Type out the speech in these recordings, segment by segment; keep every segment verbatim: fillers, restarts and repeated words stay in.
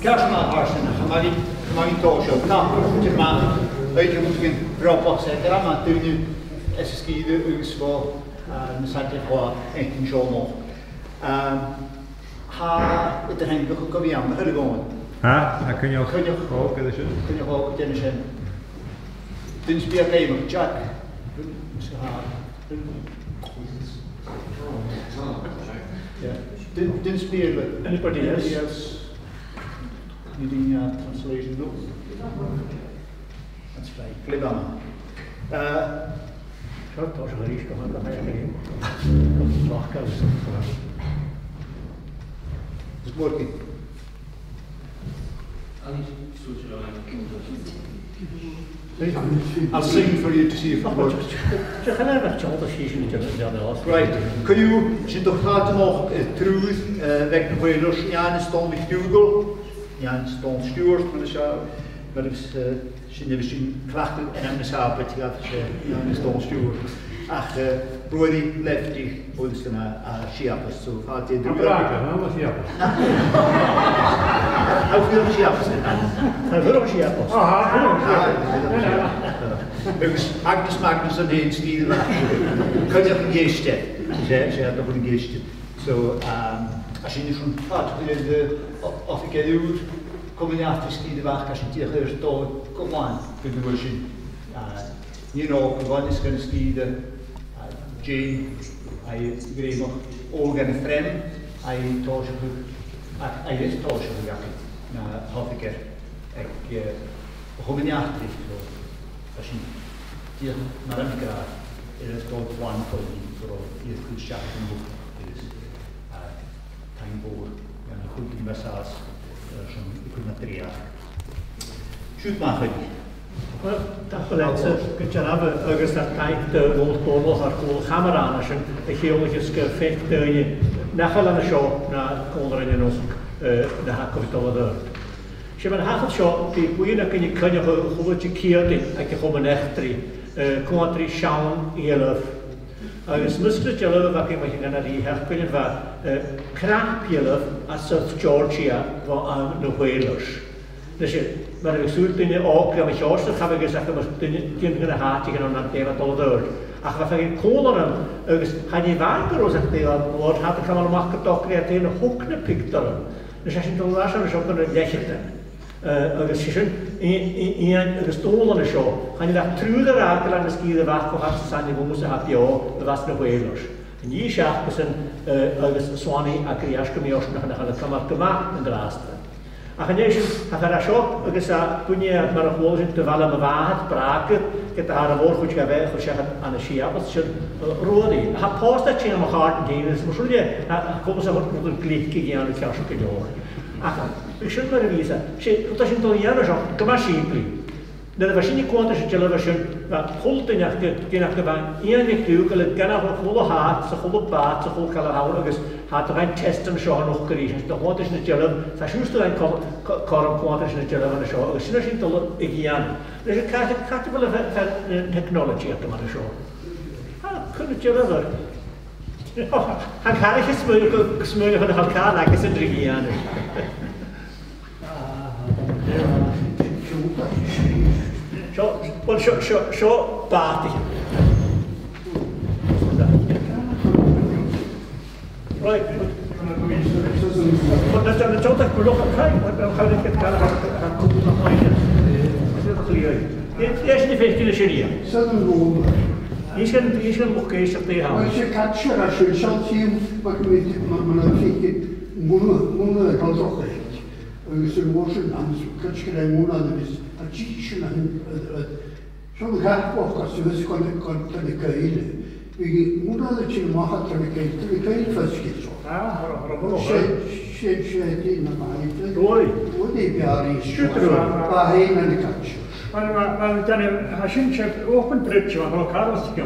Ceart ma-thà, sin, cha mhòr, cha mhòr an toiseach. Tha, tha, tha, oidhche mu dheidhinn robach, 's e, tha, ma, duine às an sgìre agus bho, eh, na Sailte Chlò, an t-seòmar. Ehm, tha, eadar-theangachadh gu bhith ann, a Thormod. Tha, tha Coinneach. Coinneach. Ò, gu dè sin. Coinneach, ò, gu dè sin. Duine sam bith a dh'fheumas, Jack. Tha. Yeah. Duine, duine sam bith eile. Anybody else? Anybody else? Needing a translation? No? That's fine. Glè mhath. Uh, seo, tha seo a-rithist gu math, gu math. Is working. I'll sing for you to see if it works. Right. Cuiridh sinn do chàirdeas a-mach, eh, trì, eh, bheag na Whalers, Iain is Dòmhnall MacDhùghaill, Iain is Dòmhnall Stiùbhart, mar a tha, mar a tha, eh, sin, a bhios sinn a' cleachdadh an t-ainm as fheàrr, but tha, eh, Iain is Dòmhnall Stiùbhart. Ach, eh, Ruairidh, Lefty, agus an, a, a Siabost, so fàilte dhuibh. Am Bràgar, no am Siabost? Am Bràgar, am Siabost. Am Bràgar, am Siabost. Aha, am Bràgar. Agus Agnes Magnusson fhèin, sgìre a-mach. Coinneach an Ceist. 'S e, 's e, Coinneach an Ceist. So, um, a sin, is ann fàilte dhuibh, eh, o-, oifigear ùr Comann Eachdraidh Sgìre a' Bhac, a sin dìreach air dòigh gu làn, gu dè bha sin. Uh, nighean òg a bhuineas dhan sgìre, eh, Jane, a ghrèim, òg dhan a' Phreem, a tha a' tòiseachadh, a, a tha a' tòiseachadh a-nis na h-oifigear aig, eh, a' Chomainn Eachdraidh, so, tha sinn dìreach mar a bha mi ag ràdh, air dòigh glan fhaighinn, so, dìreach a' cur a-steach an luchd, agus, eh, taing mhòr dhan a' chuid a bha sàs, eh, son a' chuid na dreuchd. Siuthad ma-thà. Uill, tapadh leatsa gu dearbh agus tha taing do Dhòmhnall Dòmhnallach air cùl a' chamara an sin a chiallachadh gu faic daoine nach eil an seo na còmhla rinn a-nochd, eh, na th' againn a' dol air adhart. 'S e mar a thachair seo, bidh buidheann againn a' coinneachadh a h-uile Diciadain aig a' Chomann Eachdraidh, eh, Comhghleac Seann Ghleann Eile. Agus am measg na dealbh a bh' againn mu dheidhinn an rìgh-theachdairean bha, eh, cnap-dhealbh à South Georgia bho àm na Whalers. Leis, mar a bhiodh sùil daoine òga a' seòrsa, cha bhiodh fhios aca mar duine, duine dha na h-àiteachan ann an dè bha dol air adhart. Ach bha feadhainn còmhla rium, agus chan e a-mhàin gun robh iad ag èigheachd, tha iad a' cumail a-mach gu dòcha gur e an tè a thog na picturan. Leis, tha sinn a' dol air ais an seo gu na leth-cheudan. Eh, agus 's e sin, i-, i-, Iain agus Dòmhnall an seo, chan eil ach triùir air fhàgail ann an sgìre a-mach, co-dhiù, 's ann a-nis a tha beò, a bh' anns na Whalers. An Dìseachasan, eh, agus Swanee a' cur air ais gu mì-fhortanach, nach eil a' cumail gu math an-dràsta. Ach an dèidh sin, tha fear an seo agus a' buidheann mar a chuala sinn de bhaile mo mhàthar, Bràgar, ged a tha a' mhòr-chuid dha bheatha a' cur seachad ann an Siabost, sin, eh, Ruairidh. Tha pòsta a' tighinn à mo chàirdean fhìn, is mar sin, tha, tha comas a thoirt rudan glic a dhèanamh ceart gu leòr. Ach, bha sin mar a bha e, 's e, rud a tha sinn a' dol a dhèanamh an seo, gu math sìmplidh. Nuair a bha sinne a' coimhead air an dealbh sin, bha a h-uile duine aca, duine aca, bha Iain MacDhùghaill, gan a h-uile hat, 's a h-uile bàt, 's a h-uile càil a th' ann, agus tha iad a' dèanamh test an seo a-nochd a-rithist, 's a' coimhead air na dealbh, tha sibh a' dèanamh co-, co-, cothrom coimhead air na dealbh an seo, agus sin a tha sinn a' dol a dhèanamh. Leis, càit, càit a bheil am fear, fear, eh, technology aca mar an seo? Ah, cò na dealbh air. Tha an càr a' smaoineachadh, smaoineachadh nach eil càil aigesan ri dhèanamh. Seo, uill, seo, seo, seo bàta. Right. But that's on the top of the look, okay, what, how did it get down? How, how could it not find it? Clear. Yes, yes, in the face, in the city. Southern Road. He's gonna, he's gonna look at it, they have. Well, it's a catcher, I should, shall see him, but we, my, my, I think it, one of, one of the girls, okay. Agus an uair sin, agus cuid gu leòr mòr ann agus a' dìth sin a, a, a, seo an ghathbhoc as a bhios gon, gon, gon a' caoile. Bha mòran a' tighinn a-mach tron a' chaoile, tron a' chaoile feasgar seo. Ah, tha, tha, tha, tha. 'S e, 's e, 's e, dè na maith. Ruairidh. Ruairidh Beàrn. Siud, Ruairidh. Bha e fhèin ann an catcher. Mar, mar, mar, tha sin, 's e open bridge, mar, mar, Carlos, tha e.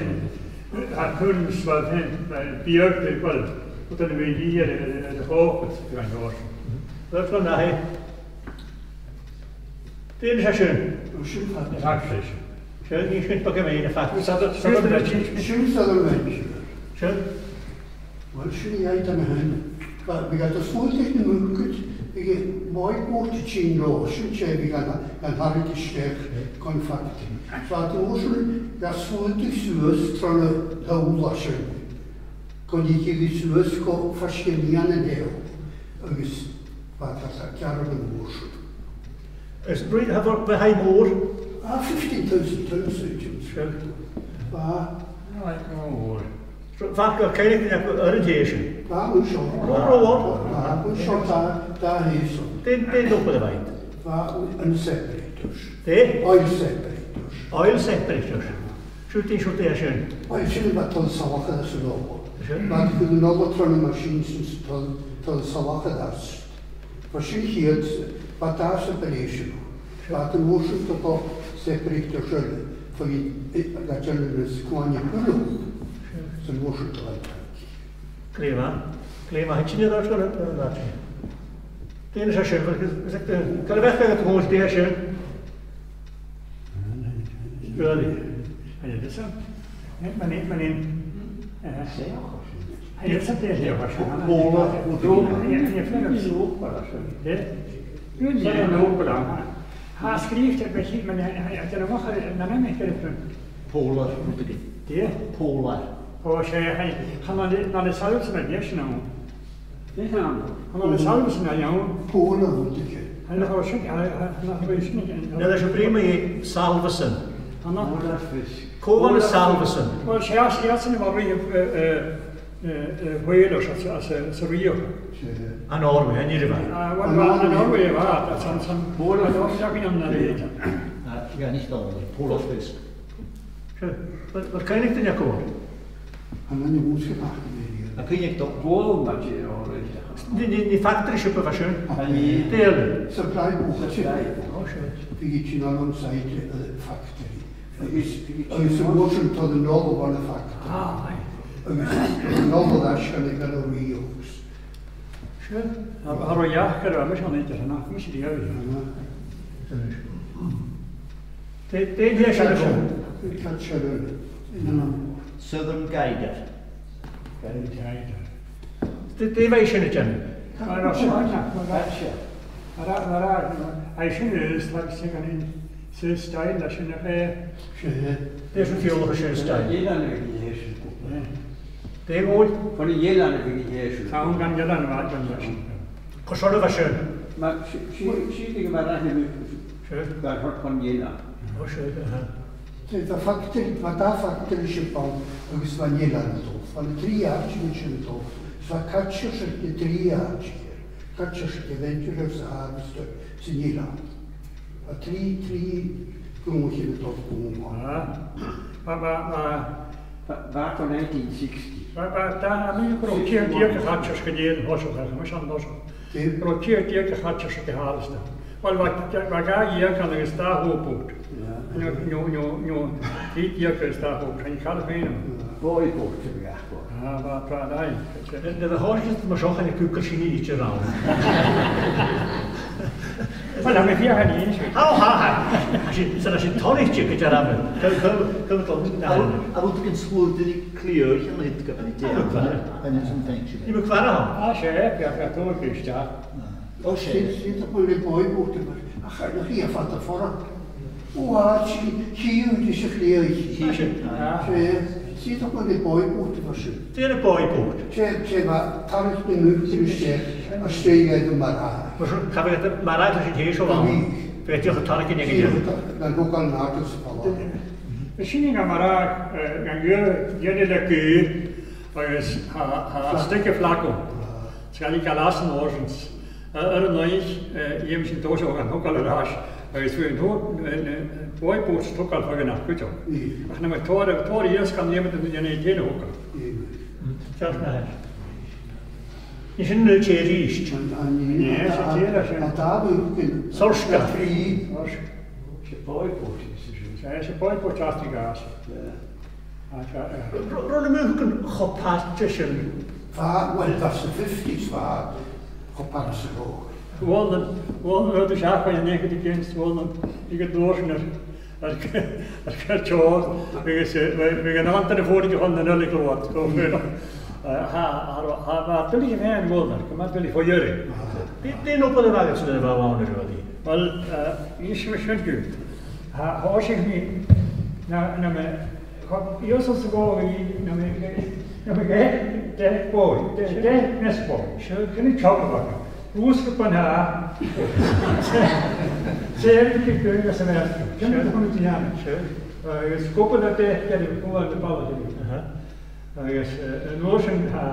sin, tha cùisean is mar sin, eh, beag, well, but then we hear, eh, the focus, you know. That's one I, dè tha sin? Sin fada. Sin, nì sin beagan mu dheidhinn fada. Sin fada. Sin fada. Sin. Uill, sin e, tha na h-aon. Bha, bha iad a' smaoineachadh na mùcan, bha iad a' smaoineachadh a' tighinn leotha, sin e, bha iad gan, gan tarraing a-steach gun fhactory. Bha iad an uair sin a' smaoineachadh suas tron t-sabhal sin, gun tigeadh e suas gu faisg air lìon an t-saoghail, agus bha iad a' gearradh an uair sin. Is rud, tha, bha, bha e mòr? Ah, fifteen thousand tons, eh, James. Sure. Bha. Right, mòr. Bha gu cinnteach gu, air an taobh sin. Bha, an seo. Ro, ro, ro. Bha, an seo, dà, dà thaobh san. Dè, dè an obair a bh' ann? Bha, an separators. Dè? Oil separators. Oil separators. Siud e, siud e sin. Oil, sin a bha a' toirt salachar às an ola. Sin. Bha iad a' cur an ola tro na machines sin a' toirt, toirt salachar às. Bha sin a' chiad, bha dà separation. Bha iad an uair sin a' toirt separator eile, far an, eh, a' dèanamh nas cumanta uile. Sin an uair sin a' toirt. Glè mhath, glè mhath, tha sin air ais gu na, na, na. Dè tha sin, is, is, is, chan eil fhios agam dè tha sin. Really? Tha e dìreach sin. Eh, mar sin, mar sin. Eh. Tha e dìreach sin, tha e dìreach sin. Pòla, pòla. Tha e, tha e dìreach sin. Eh? Sin an obair a th' ann. Tha sgrìobhte air, mar sin, mar sin, tha e, tha e dìreach, mar sin, tha e dìreach. Pòla, rud a bh' ann. Dè? Pòla. Ò, 's e, tha e, chan ann, chan ann an Salvesen a bh' ann. Dè th' ann? Chan ann an Salvesen a bh' ann. Pòla, rud a bh' ann. Chan ann an Salvesen. Nì, leis a' bhruidhinn mu Salvesen. Chan ann. Cò bh' ann an Salvesen? Uill, 's e, 's e, 's e, mar a bha, eh, eh, eh, eh, whalers às, às, às an Rìoghachd. An Norway, an Iarmhait. Ah, uill, an Norway a bha, às an, às an, an Norway a bha an Norway. Ah, yeah, nì sin, Polar Fish. Sure. Bheil, bheil cuimhne aig duine cò? Chan eil, chan eil fhios agam. Cuimhnich do ghual na dé, o, right. Nì, nì, nì factory ship a bha sin. Aye. Dè eile? Supply boat. Supply boat. O, seadh. Bhiodh iad a' tighinn on site, eh, factory. Agus, agus an uair sin, tha iad a' dol a-null bhon a' factory. Ah, aye. Agus a' dol air ais gun a' gun a' wheels. Sure. Tha, tha ro dhearg air a-nis an oidhche, nach eil mise ag iarraidh. Dè, dè, dè, dè, Cad seo? Cad seo? Southern Guider. Guider. Dè, dè bha sin a' dèanamh? Mar a, mar a, mar a, mar a, mar a, mar a, sin is, like, sin an, sin style, sin a bheith. Sin e. Dè 's an fhios agad sin style? Dè an eilean a bha i, sin. Dè, a Dhòmhnaill? Bhon an eilean a bha i, sin. Tha, bhon an eilean a bha i, sin. Cò seo a bha sin? Ma, si, si, si, bha mar a Sure. Bha e thart fon eilean. O, sure, aha. Tha, tha factory, bha dà factory ship ann agus bha an eilean a' dol. Bha na trì àiteachan sin a' dol. Bha catchers aig na trì àiteachan. Catchers aig Adventurers, Harvester, san eilean. Bha trì, trì gnothaichean a' dol gu math. Ah. Bha, bha, bha, Bha, bha, ann an nineteen sixty. Bha, bha, tha, tha mi a' creidsinn gun robh ceud deug a chaidh air sgàth an toiseach, ach, mas ann an toiseach. Dè? Gun robh ceud deug a chaidh air sgàth Harvester. Well, bha, bha dhà dheug ann agus dà tug boat. Yeah. No, no, no, no, trì deug agus dà tug boat, chan eil càil fhèin ann. Boy boat, a bha gach boat. Ah, bha, bha, aye. Nuair a thòisich mar seo, chan eil cùisean idir ann. Well, tha mi fìor dheidhinn sin. Tha, tha, tha. Sin, sin, sin toilichte gu dearbh. Cò, cò, cò, cò, na. A bheil, a bheil thu ag iarraidh sùil duine cliù, chan eil go bhfuil. Nì mi a' cur, nì mi a' cur. Ah, 's e, bha, bha, tòrr Christ, ah. O, 's e. Sin, sin, tha mi a' bualadh, ach nach e fada far. O, a, sin, sin, sin, sin, sin. Ah. Sin, sin, tha mi a' bualadh, mar sin. Dè na boy boat? Sin, sin, bha tarraing na mùirt a-steach, a-steach air a' mhara. Mar sin, cha bhiodh iad a' mara leis an t-sèiseal ann. Bha. Bhiodh iad a' tarraing an Sin, aige. Bha an togail an àird sa bhaile. Bha sin a' mara, eh, an geur, dèanamh le gaoth, agus tha, tha Flag. Stick a flag ann. Ah. 'S cha leig e às an ocean. Eh, air an oidhche, eh, dh'fheumadh sinn toiseachadh an togail air ais, agus bha an to-, eh, eh, boy boats a' togail feadhainn cuideachd. Aye. Ach nam biodh tòrr, tòrr iasg ann, dh'fheumadh iad an, an, an t-aon a thogail. Aye. Mm, ceart ma-thà. Nì sin an t-aon a-rithist. An, an, Nì, an, 's e an, tè eile sin. An dà bhucan. Sorska. Trì. Sorska. 'S e boy boat, is e sin. 'S e, 's e boy boat às dèidh gas. Yeah. Ach, eh, Ro-, robh na mùcan cho pailte sin? Bha, well, that's the fifties, bha, cho pailte sin, o. Bhuail, bhuail, bhuail, seachad an naochad against, bhuail, bha iad an uair sin air, air, air, air teòir, agus, eh, bha, bha an antair a' fòraigeadh chun na h-uile gluasad, go fóill. Eh, tha, tha, tha, bha duilich a bhith ann, bhuail, gu math duilich fo dheireadh. Dè, dè an obair a bh' agadsa nuair a bha thu ann, a Ruairidh? Well, eh, is, is, is, Tha, thòisich mi, na, na mi, cho, iasal sa bhò, na mi, na mi, de, de, bò, de, de, nes bò. Sure. Sin an teaghlach agam. Rùsgadh ban-tà. Sé, sé, gu, gu, gu, sa mheasg. Sin an Sure. Chun a dhèanamh. Sure. Agus cupa na de, de, de, cupa na bala de. Aha. Agus, eh, an uair sin, tha,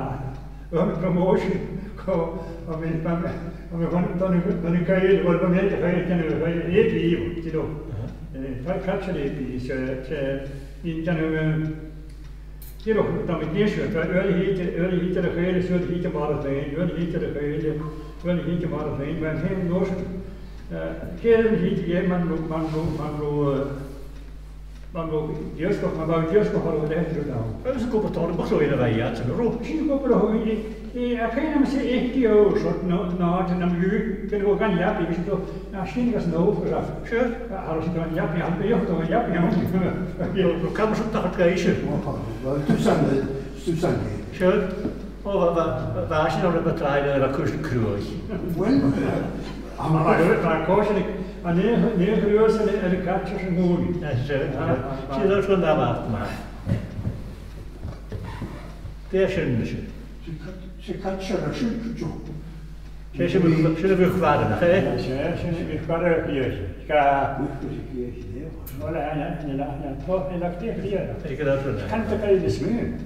bha mi promotion, co, bha mi, bha mi, bha mi bun, dona, dona caol, well, bha mi aig a' chaol, dona caol, A P, you know. Aha. Eh, fa-, fraction A P, so, so, in dona, eh, you know, dona dèis, fa-, uair a thìde, uair a thìde a' chaol, is uair a thìde marbh fhèin, uair a thìde a' chaol, uair a thìde marbh fhèin, bha mi fhèin an uair sin, eh, cèilidh a thìde, yeah, mar, mar, mar, mar, eh, Mar gun robh iasgach, mar a bha iasgach air an leithid a bha. Agus an cupa tòrr, bu chòir a bhith iad, an robh? Sin an cupa a thug, eh, eh, a' chaoin am sa eighty hours, no, no, no, na mi, gun robh gan leabaidh, agus sin, na sin agus an obair, ach. Sure. A, a, sin gan leabaidh, an bheothach gan leabaidh, an. Well, well, cam sin tachairt gaise. Well, well, tusa, tusa. Sure. O, bha, bha, bha, bha sin ann am Batàille air a' chùrsa cruaidh. Well, Am, am, am, am, còisir, an e, an e chruas an, an catcher sin mòine. Yes, sir. Ah, ah, ah. Sin an rud a bha mar. Dè sin, sin? Sin cat-, sin catcher a sin, Joe. Sin, sin, sin a bhiodh a' bhàrr, nach e? Sin, sin a bhiodh a' bhàrr, yes. Ga. Well, an, an, an, an, an, an, an, Is e gu dearbh. Chan eil e gu math.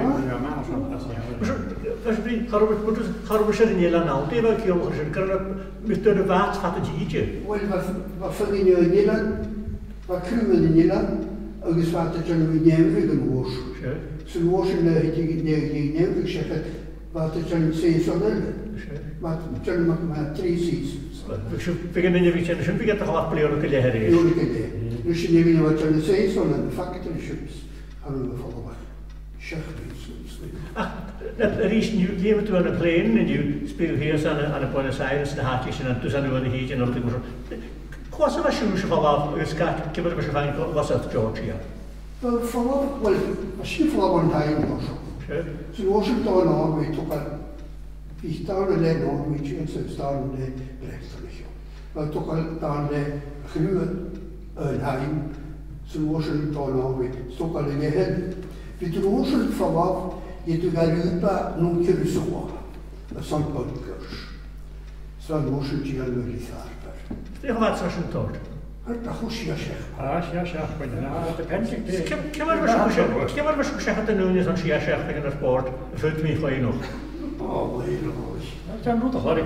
bhith, bhith mar sin, as a Mar sin, mar sin, cha robh, mar sin, cha robh sibh air an eilean an-diugh, bha ciall sin, gur e, mi, dè bha fad, fad an t-sìde? Uill, bha, bha feadhainn an eilein, bha cruth an eilein, agus bha iad a' dèanamh Nèamhraig an uair sin. Sure. 'S an uair sin, nuair a thigeadh, nuair a thigeadh Nèamhraig seachad, bha iad a' dèanamh saison eile. Sure. Bha iad a' dèanamh mar, mar three seasons. Uill, bhiodh sibh, bhiodh an duine a bhiodh a' dèanamh sin, bhiodh iad a' dèanamh bliadhna gu leth air ais. Bliadhna gu leth. Nuair sin, nuair a bhiodh iad a' dèanamh saison ann am factory ships, ann am falach. Seachd mìosan. Ach, a-rithist, an-diugh, dh'fheumadh tu ann am plane, an-diugh, 's bidh thu shìos ann an, ann am Buenos Aires, na h-àiteachan sin, an tusa an uair a thìde, an uair a thìde, mar sin. Cò às a bha sibhse a' falbh, agus cà, ciamar a bha sibh a' faighinn gu, gu Georgia? Bha falbh, uill, bha sinn a' falbh on time, mar seo. Sure. 'S an uair sin, dà Norway, togail, bha dà Norway, tìoraidh, 's dà Breatainn, seo. Bha togail dà le chruth an time, 's an uair sin dà Norway, 's togail an leth. Bhiodh tu an uair sin a' falbh, dh'fhaodadh tu a dhol a Aruba no Curacao, airson bunkers. 'S an uair sin dìreach a-rithist air an fharpar. Dè cho math 's a bha sin a' toirt? Air, a chuir sinn seachd. Ah, sinn seachd, bhuel, na, depends. Ciamar, ciamar a bha sibh, ciamar a bha sibh seachad an ùine airson sinn seachd air bòrd, a' faighinn mì-choibhneach? Ò, bhuel, ò. Tha an rud a chòrd.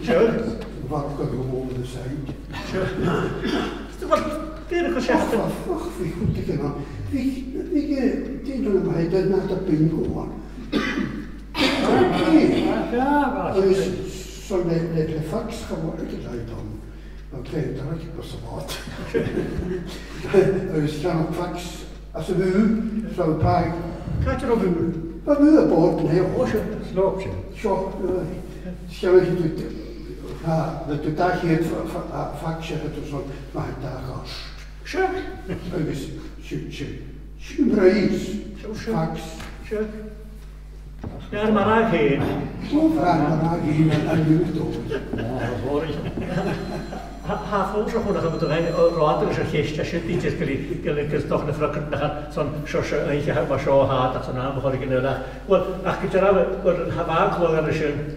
Sure. Bha gu bhith on the side. Sure. Well, dè a chuir sibh? Ach, ach, bha cuideigin ann. Bha, bha, eh, dè an t-ainm a bha air, na, the bingo one. Ah, ah, ah, ah, ah. Agus so le, le, le fax, cha mhòr a bha iad ann. Bha iad a' dèanamh gu sa bhad. Agus cheannaich fax às a' bhùth, sa bhàgh. Càit an robh am bùth? Bha am bùth air bòrd an seo. Ò, seo. Slòb sin. Seo, eh, seo, eh, tha, bha tu dà cheud fa-, fa-, a, fax air a' bhùth son, ma tha dà chas. Sure. Agus sin, sin, sin am praise. Sure, sure. Fax. Sure. Fear mar a tha e. Ò, fear mar a tha e, an, an liúdó. Tha, tha fhios agam nach eil do ghain, o, ràdh leis a' cheist a sin, idir gu lì, gu lì, gus doch na frogan nach son seo, seo, oidhche mar seo a tha, ach san àm a chur gun eile. Well, ach gu dearbh, well, tha bha clògan a sin.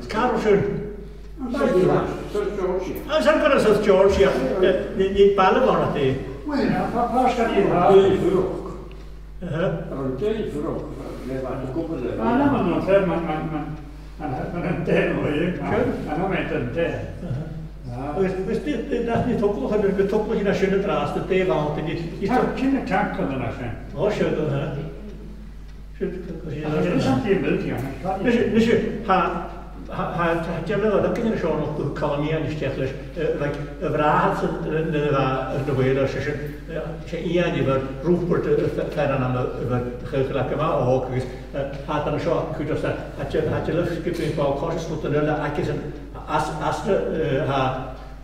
Is càit an robh sin? An South Georgia. Ah, 's ann gun an South Georgia. Eh, nì, nì baile mòr a tha. Well, pa, pa, sgath dì tha. Dè furoch. Aha. An dè furoch. Le bha tu cwbl le. Ah, na, man, man, man, man, man, man, an dè, no, ie. Sure. An am an dè. Aha. Ah. Is, is dì, dì, dì, dì tòglach, dì tòglach na sin an-dràsta, dè bh' ann, dì, dì tòglach. Sin an tank an sin. O, sure, aha. Sure, sure, sure. Nise, nise, tha, tha, tha, tha dealbh agam air a shon gu column a-steach leis, eh, like, a bhràthair san, eh, na, na, na bha, na bha, 's e sin, eh, 's e Iain a bha Rupert, eh, fe-, fear ann am, eh, a bha a' chaochail aige ma òg, agus, eh, tha an seo cuideachd, tha, tha dealbh, tha dealbh sgioba ball coise slut an uile, agus an, as, as, eh, tha,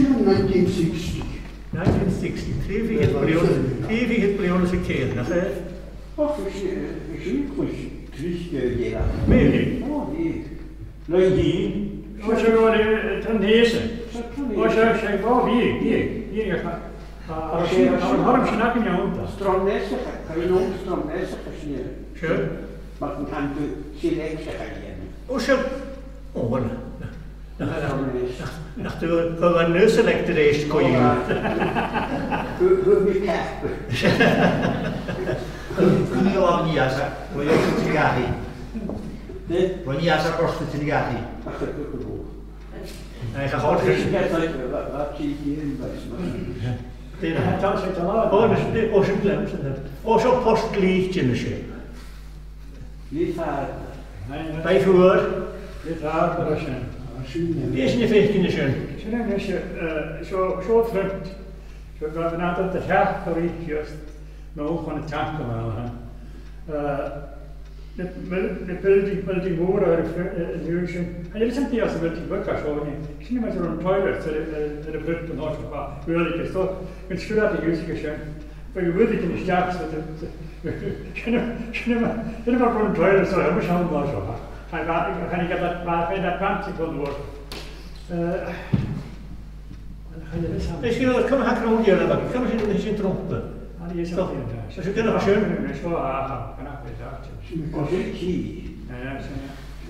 sin ann an nineteen sixty. Nineteen sixty, trì fichead bliadhna, trì fichead bliadhna sa cheud, nach e? Och, is, eh, is e cùis trist, eh, dè. Mary? Ò, bha. Nineteen. Ò, 's e, ò, eh, Tron Èisean. 'S e Tron Èisean. Ò, 's e, 's e, ò, bha, bha, bha, ach, ach, ach, sin, ach, an t-ainm sin againn an-diugh. Tron Èisean, tha e an Tron Èisean, sin e. Sure. Mar an t-ainm, sin e, sin e. Ò, sure. Ò, uill, nach, nach, nach, nach tu, gu bheil an uasal aig tar éis co-dhiù. Gu, gu mi ceap. Gu, gu mi lam níos a, gu bheil sin a' gabhail. Dè? Gu bheil níos a, gu bheil sin a' gabhail. Ach, gu, gu, gu. Ai, cha chòrd sin. Sin e, bha, bha, bha, bha, bha, bha, bha. Dè na, tha sé, tha lá. Ò, na, ò, sin glè, sin e. Ò, seo post glè, sin e. Leth-fhada. Bha e fuar. Leth-fhada, sin. Bha sin a' faicinn sin. Sin e, sin e, eh, seo, seo Trent. Seo, bha, bha, na, tha, tha, tha, tha, no, chun an teach a bh' ann, eh. Na, na, na building, building mòra air a' fr-, eh, an uair sin. Chan eil fhios agam dè as a' bhuilding bheag a seo, sin, sin a bha air an toilet air, air, air a' bhuilding an toilet, bha, bhuail e gus dòcha. Gun sguir iad a dh'ionnsaigh sin. Bha e a' bhualadh a-steach, so, sin, sin, sin mar a bha an toilet, so, tha mise an latha seo. Chan eil, chan eil, chan eil, chan eil, chan eil, chan eil, chan eil, chan eil, chan eil, Is e, cuma tha cnò dìreach, cuma sin, sin trompa. So, is e gnothach sin. Sin e, sin e.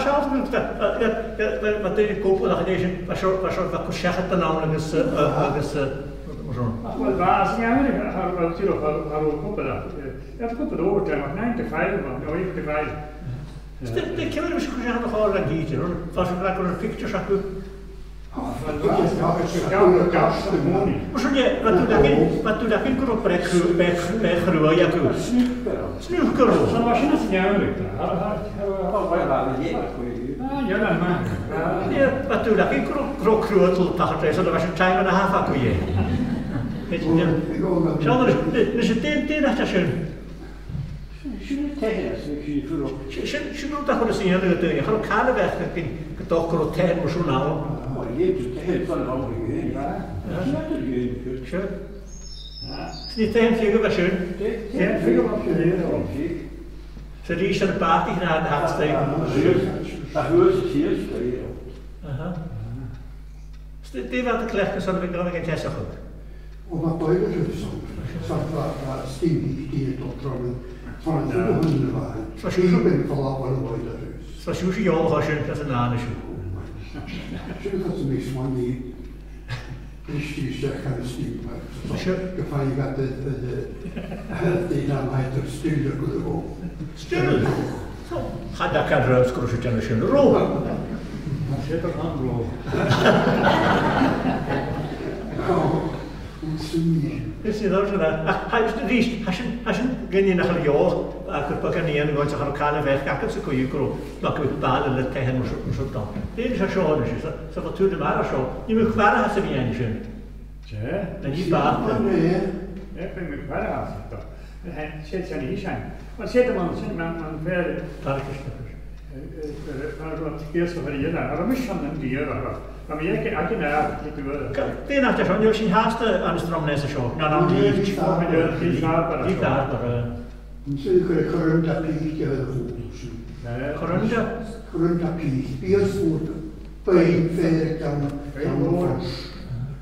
seall, bha, bha, bha, bha daoine ag obair ach an dèidh sin, bha seo, bha seo, bha cur seachad ann agus, eh, agus, eh, mar sin. Ach, uill, bha, 's e, tha, tha, tha, tha, tha, tha, cupla, eh, tha cupla overtime, ach nine to five, no, eight to five. Is dè, dè, ciamar a bha sibh a' cur seachad a' chòmhradh an-diugh, no? Bha sibh ag ràdh gun robh pictures agaibh? Mar sin, eh, bha dùil againn, bha dùil againn gun robh breith chrua, breith, breith chrua agaibh. Snooker. Snooker. Bha sin as an Eamhraig. Ah, yeah, man. Eh, bha dùil againn gun robh, gun robh cruadal a' tachairt, so bha sin time and a half agaibh, eh. Seall, leis, leis an dèan, dèan àite sin. Sin an taigh as an sin fhuair. Sin, sin, sin rud a chuireas sinn an-diugh, cha robh càil a bh' aca gun, gun do chòrd taigh mar sin ann. Ò, leig taigh far an robh mi. Sin an taigh. Sure. Sin an taigh fiadhaich a bha sin. Taigh fiadhaich a bha sin. 'S a-rithist air a' bhàta na, na, na, Aha. Is dè, dè bha iad a' cleachdadh son a bhith gan, gan teasachadh? Ò, bha boiler sin son. Son bha, bha steam heating a' dol tron, tron a' bhàta. Bha siud, bha siud a' falbh bho boiler. Bha siud a' dol a chur sin, 's an àite sin. Sin a' chas a bha smaoineachadh. Is e sin a' chas a bha steam pipe. Sure. Gu faigheadh iad, eh, eh, eh, dè an t-ainm a th' air, stool a' dol. Stool? Cha do chanainn rium 's gun robh sibh a' dèanamh sin, an robh? Tha siud a' cantainn gun robh. Ò, an sin. Is e, tha sin, ach, tha, is e, tha sin, tha sin gu math nach eil eòlach, ach gu bheil beagan eòlach, cha robh càil a bh' aca san sgoil gun robh, nach robh ball le taighean mar seo, mar seo ann. Dè an t-ainm a tha seo a-nis, so, so bha tuilleadh mar seo. Nì mi a' cur air a' bhàta sin. Dè? Nì mi a' bhàta. Ò, nì. Nì, bidh mi a' cur air a' bhàta. Eh, 's e sin a th' ann. Uill, 's e do mham, sin mam, mam fear. Tarraing isteach. Eh, eh, eh, mar a bha sgeul sa bhàta a dhèanamh. Tha mise an dìreach, tha mi aig, aig an àite le dùil. Dè an àite seo, an eil sinn fhathast ann an Stromness an seo? No, no, Leith. Leith Harbour. Leith Harbour, eh. An sin gur e Corunna Peak a th' air a' bhàta sin. Eh? Corunna? Corunna Peak. Bìos mòr, beinn fhèin, ceann, ceann a' Phort.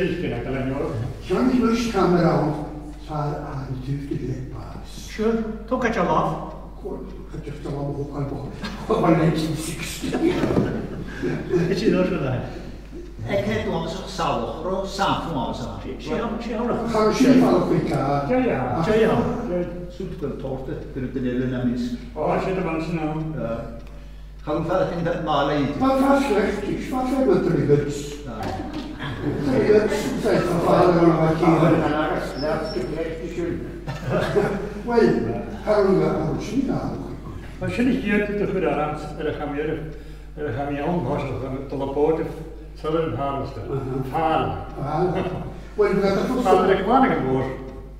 Irish cinn aca leinn. Chan eil mise camera ann, far an taobh de le bas. Sure, tog e làmh. Cò, cò, cò, cò, cò, cò, nineteen sixty. Is e dòigh sin e. Aig an àm sin, salach, ro, salach, salach. Sin, sin, sin, sin. Cha robh sin falach ri càil. Deagh, deagh. Deagh, deagh. Sùil gun tòrta, gun tòrta le na mis. Ò, sin e, man sin, ò. Eh, chan fhaigh iad màl iad. Well, fàs cleachdte, fàs le na trì bits. Ah. Trì bits, fàs le na trì bits. Well, tha mi a' smaoineachadh gur e sin a th' ann. Well, sin a' chiad rud a chuir e orm, air a' chamair. Eh, tha mi ann, tha mi a' dol a bhòidseachadh Southern Harvester. Aha. Fàileadh. Fàileadh. Well, bha e fosgladh. Fàileadh aig Flanagan Mòr.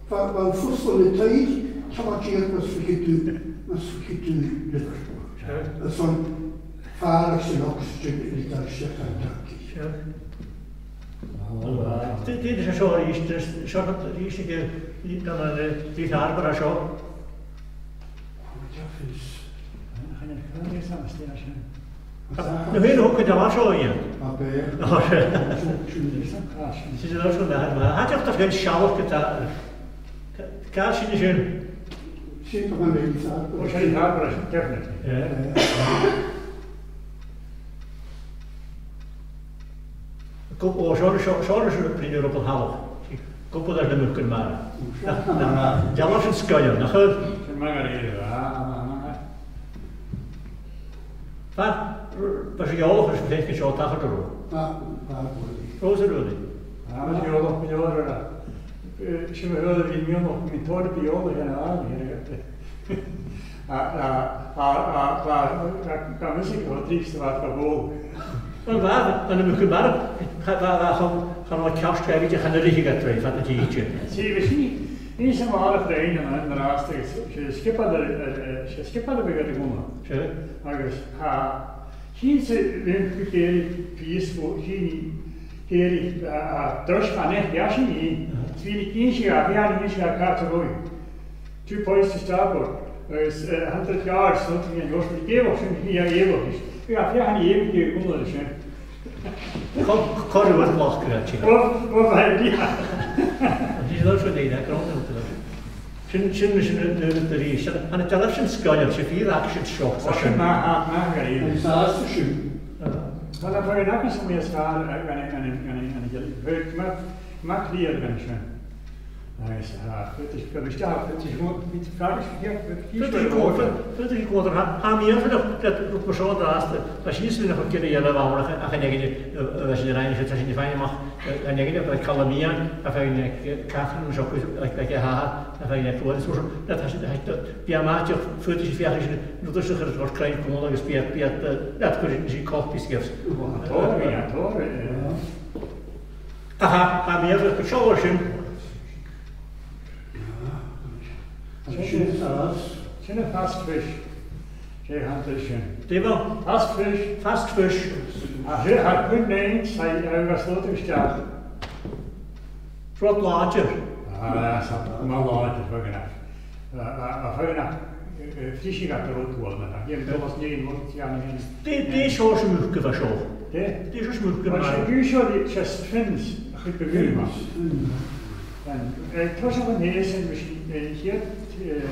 Bha, bha e fosgladh le taigh, tha mi a' dèanamh mas fhaigheadh tu, mas fhaigheadh tu Liverpool. Sure. Airson fàileadh 's an oxygen a bhith a' dol a-steach dhan tancaidh. Sure. Dè, dè, dè seo a-rithist, seo a-rithist aig, eh, dhan, eh, Leith Harbour a seo. Na fhèin a thug an dealbh seo, Iain? Ò, bha. Sin e, sin e, sin e. Tha e a' dol a shealg gu tà. Càit a bheil sin? Sin e, sin e. Ò, seo, seo, seo, definitely. Yeah. Gu, ò, seo, seo, seo, seo, seo, Brìdean Rubble Hall. Gu bhith air na mucan mar. Na, na, na, dealbh sin sgoinneil, nach eil? Sin mar a tha e, ah, ah, ah. Bha, bha sibh eòlach air seo, tha seo a' tachairt orm. Bha, bha, bha. Ròs a' Rùnaidh. Ah, bha sibh eòlach, bha sibh eòlach air a. Eh, sin mar a bha mi eòlach, bha mi tòrr a bhith eòlach air a, air a. A, a, a, a, bha, bha, bha mise gu trì sa bhad a bhol. Well, bha, bha na mucan mar, bha, bha, bha, An robh ceart gu bhith chan urrainn dhut a dhol fad na tìde? Seadh, bha sin, bha sin mar a chreid mi an-dràsta, 's e sgiobair, eh, eh, 's e sgiobair a bh' aig a' ghunna. Seadh. Agus tha, chì thu, bha mi ag iarraidh pìos bho, chì mi, ag iarraidh, a, a, drois fan eich, bha sin i. Aha. 'S bha mi ag innse, bha mi ag innse càit an robh. Two points to starboard. Agus, eh, a hundred yards, no, bha mi an dòchas gun robh sin, bha mi a' feuchainn ri feuchainn ri feuchainn gu bhith a' gabhail sin. Cò, cò ris a bha glacadh air sin? Cò, cò bha e? An e sin an rud a bha grunn an sin, sin, sin an rud a bha sin. An e dealbh sin sgoinneil, 's e fìor action shot, 's e sin. Sin math, math, math, math, math. An sàs sin. Ah. Well, a bheil fhios agad, 's e mi as fheàrr, eh, gun, gun, gun, gun, gun, math, math clear gun sin. Agus, ah, faodaidh, faodaidh, faodaidh, faodaidh, faodaidh, faodaidh, tha, tha mi an dòchas, tha, tha mi an dòchas, tha sinn a' smaoineachadh gu bheil e ann ach, ach an aghaidh, eh, eh, bha sinn a' ràdh, tha sinn a' faighinn a-mach, eh, an aghaidh, eh, Calum Iain, a' faighinn, eh, Catherine, seo, eh, eh, eh, a' faighinn, eh, Florence, so, tha sinn, tha, tha, bidh e math, faodaidh sinn feuchainn ris an rud a tha seo a chur air cruinne còmhla agus bidh, bidh, eh, bidh, cuiridh sinn copies gifts. Tha, tha, tha, tha, tha. Aha, tha mi a' faicinn gu seo sin. Sin, sin a' fast fish. Dè th' ann an sin? Dè bha? Fast fish. Fast fish. A, tha, tha cuid nèin, 's e, agus lotaichean a-steach. Rud làidir. Ah, 's e, math làidir, faodaidh. A, a, a, faodaidh, eh, eh, fishing at the road one, a, a, a, Dè, dè seòrsa muc a bha seo? Dè? Dè seòrsa muc a bha seo? Well, usually it's just fins, a chuid bu mhotha. Fins. Mm. And, eh, toiseach an-dè sin, bha sinn, eh, chiad, eh,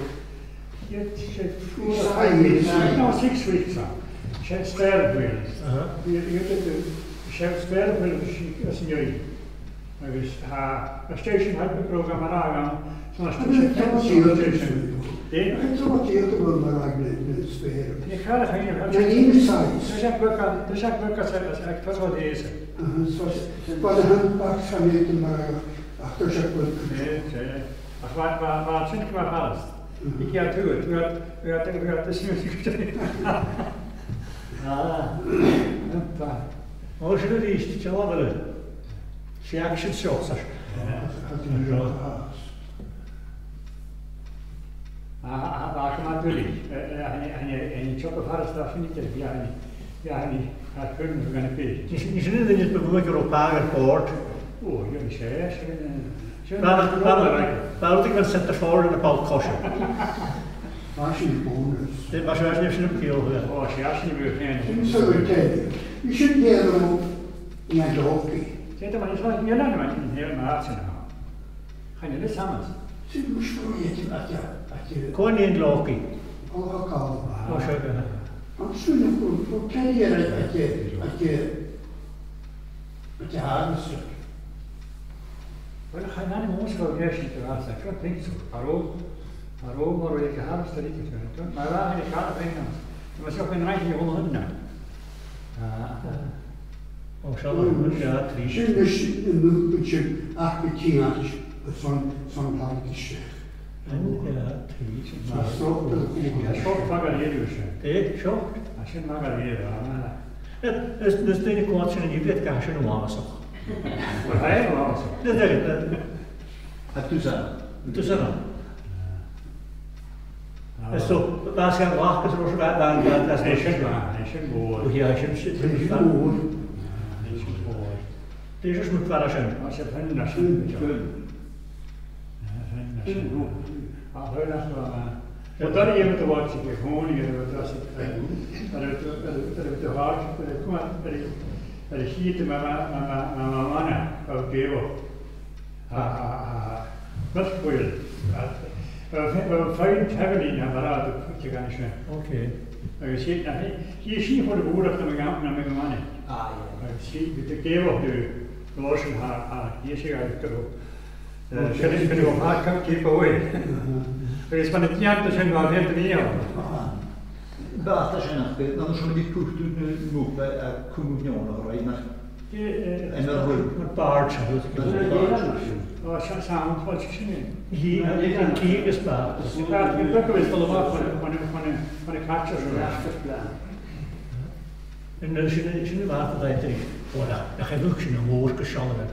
chiad, chiad, four or five weeks, no, six weeks on. 'S e spur whales. Aha. You, you get the, 's e spur whales, 's e, 's e Agus tha, a station help program a-rithist ann, so a station help station. Eh? An e tro tìr a bha mar a bha na, na spur? Nì, cha robh, cha robh. Na insides. Tha sinn a' cluich, tha sinn a' cluich sa, sa, sa, sa, sa, sa. Aha, so, bha na handbags a' mìneachadh mar a, ach tha sinn a' cluich. Eh, eh. Ach bha, bha, bha sin gu math furasta. Mhm. Ag iarraidh tuath, tuath, tuath, tuath, tuath, tuath. Ah, bha. Ò, sin a-rithist, sin a bha. 'S e action shot, sir. Ah, ah, bha e gu math duilich. Eh, eh, an, an, an, an tiopa furasta sin idir, bha e, bha e, tha cuimhne agam air a bhith. Nis, nis, nis, nis, bu mhotha gu robh pàigheadh air bòrd. Ò, dìreach, 's e, 's e, 's e. Bha, bha, bha, bha rud a' centre forward ann am ball-coise. Bha sin bonus. Bha sin, bha sin, bha sin a' ciall, yeah. Ò, 's e, 's e, bha sin. Sin so a tell you. You shouldn't hear them all in a jockey. Sin, tá mar sin, ní lean mar sin, ní lean mar sin. Chan eil fhios agam. Sin mus fór iad, ach, ach, ach, Cò an nì an leocaí? Ó, Ó, seo, go. An sin a chuir, chuir Kelly ar a, a, a, a, a, a, a, Well, chan eil mòran a' gabhail ris an-dràsta, seo picture. Tha rud, tha rud mar a bha e ag harvest a-rithist, mar a bha e ag harvest. Mas e sin an rud a bha e a' dèanamh. Ah. Ó, seo, mm, a trì. Sin, sin, an movement sin, ach go tìr, gus san, san tàinig isteach. An, eh, trì, sin. Mar seo, seo, seo, fàgail iad sin. Eh, seo? A sin fàgail iad, ah. Eh, is, is daoine còmhla sin an-diugh, bhiodh gach sin uabhasach. Well, tha e uabhasach. Is daoine, eh, a tusa. Tusa. Ah. Is so, bha sinn an lach, is ro, bha, bha, bha, bha, é sin, bha, é sin mòr. Ó, yeah, sin, sin, sin, sin mòr. É sin mòr. Dè seòrsa muc a bha sin? Bha sin fhèin, sin. Fhèin. Ah, fhèin, sin. Ah, fhèin, sin, ah. Well, that you have to watch it, you only get it, that's it. But the heart, but the, come on, but the, but the heat, my, my, my, my, my, my, Ah, ah, ah, ah. Not spoiled. Ah, well, fe-, well, fine traveling, na, mar a thuirt thu, gan sin. Okay. Agus sin, na, sin, sin far a bhfuil na, na, na, na, na. Ah, yeah. Agus sin, bha e ag èigheach dha, dha sin, ha, ha, dh'èigh e gu, eh, okay, sin, sin, ha, keep away. Uh-huh. Agus mar a dhèanadh sin, bha e fhèin a' dol. Ah. Bha, tha sin ach, na, na, sin, bha e a' cur, na, na, na, a' cur neònach, right, nach Eh, eh, An e rud? Mar bàrd, sin rud. Mar bàrd. Ó, 's e, 's e, an fáilte sin é. Cì, an, an cì agus bàrd. Bàrd, bàrd, bàrd, bàrd, bàrd, bàrd, bàrd, catcher. An, an sin, sin a bha e, bha e, ó, na, nach e muc sin a mhòr gu sealladh.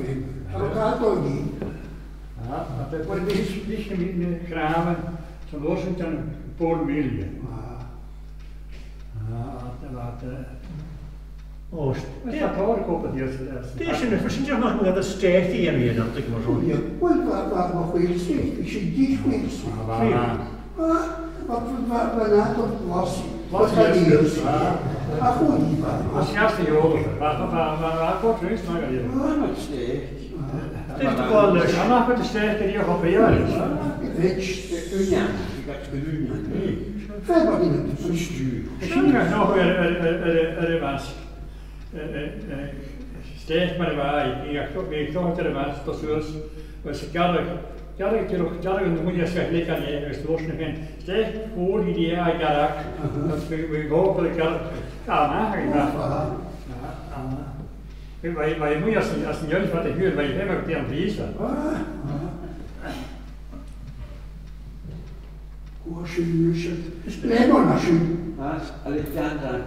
fhèin. Tha mi a' gabhail dhi. Ah, tha mi a' bruidhinn ri, ri, ri cnàmhan san uair sin, tha mi a' bruidhinn ri. Ah. Ah, tha mi a' bruidhinn ri. Ò, is dè, tha tòrr cupla dìreach, eh, dè sin, a bheil sin dìreach mar a bha an stèic a dhèanamh an-diugh mar sin? Uill, bha, bha, bha a' chuibhle stèic, bha sin dìreach chuibhle stèic. Ah, bha, bha. Ah, bha, bha, bha, bha an àite blasta. Blasta, bha, yes, yes. Ah. Ach, ò, nì, bha, bha. Bha sin às a' gheòla, bha, bha, bha, bha, bha, bha, bha, bha, bha, bha, bha, bha, stèic. Dè do bhall leis? An àite stèic a dh'fheuch a bhith. Bha, bha, bha, uinnean, bha, bha, uinnean. Feumaidh mi an stiù. Sin nach eil air, air, air, air, air a' mhasg. Eh, eh, eh, stèic mar a bha i, bha i a' to-, bha i a' toirt air a' mhasg, tha suas, agus a' gearradh, gearradh, gearradh, gearradh an uinnean às gach leig an e, agus an uair sin fhèin, stèic mhòr a dh'fheuch a gearradh, agus bha, bha i a' gabhail a' gearradh, ah, na, ah, na. Bha, bha, bha i a-muigh às an, às an fheadhainn fad a shaoil, bha i feumail gu dè an prìs a bha. Uair sin, uair sin. Is lemon a sin. As, a le teann.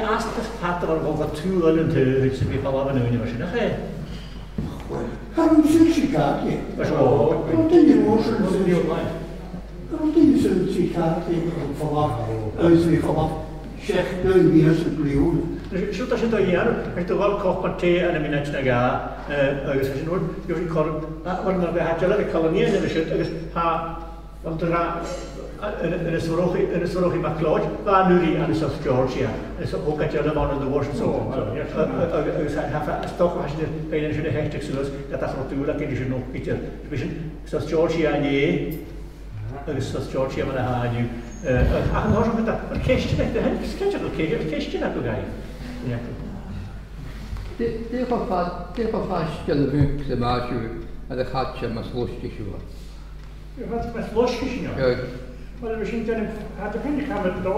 astar fada bhon a bha thu a' dol an taobh a-staigh a bhith a' falbh an ùine mar sin, nach e? Well, cha robh mi a' saoilsinn càit. Mar sin, o, o, o, duine mòr sin, o, duine mòr. Cha robh duine sin a' saoilsinn càit, a bhith a' falbh, agus a bhith a' falbh seachd bliadhna sa bhliadhna. Siud, siud a' dol a dhèanamh, a' dol a ghabhail cupa tì ann am mionaid no dhà, eh, agus sin rud, bhiodh sinn còmhla, a, bhon a bha e a' dol a bhith còmhla riutha an uair sin, agus tha, bhon do ràdh, a, Aonghas, Aonghas Mhurchaidh, Aonghas Mhurchaidh MacLeòid, bha e an uair sin ann an South Georgia, agus thog e dealbh ann an The Washington. O, o, yes. A, a, a, agus tha, tha, tha, 's dòcha, tha sinn a' faighinn sin a thèid suas, ged a tha rud dùil againn ris an obair. Bha sin, South Georgia an-dè, agus South Georgia mar a tha e an-diugh. Eh, ach an uair sin, bha ceistean aig, ceistean aig, ceistean aig a' ghaoil. Dè, dè cho fa-, dè cho faisg a bha thu ri maise air a' chaidse mas loisgte sibh? Mas loisgte sinn? Aye. Well, bha sinn a' dèanamh, tha, depending càit am biodh tu,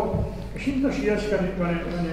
bha sinn a' dol sìos gun, gun, gun,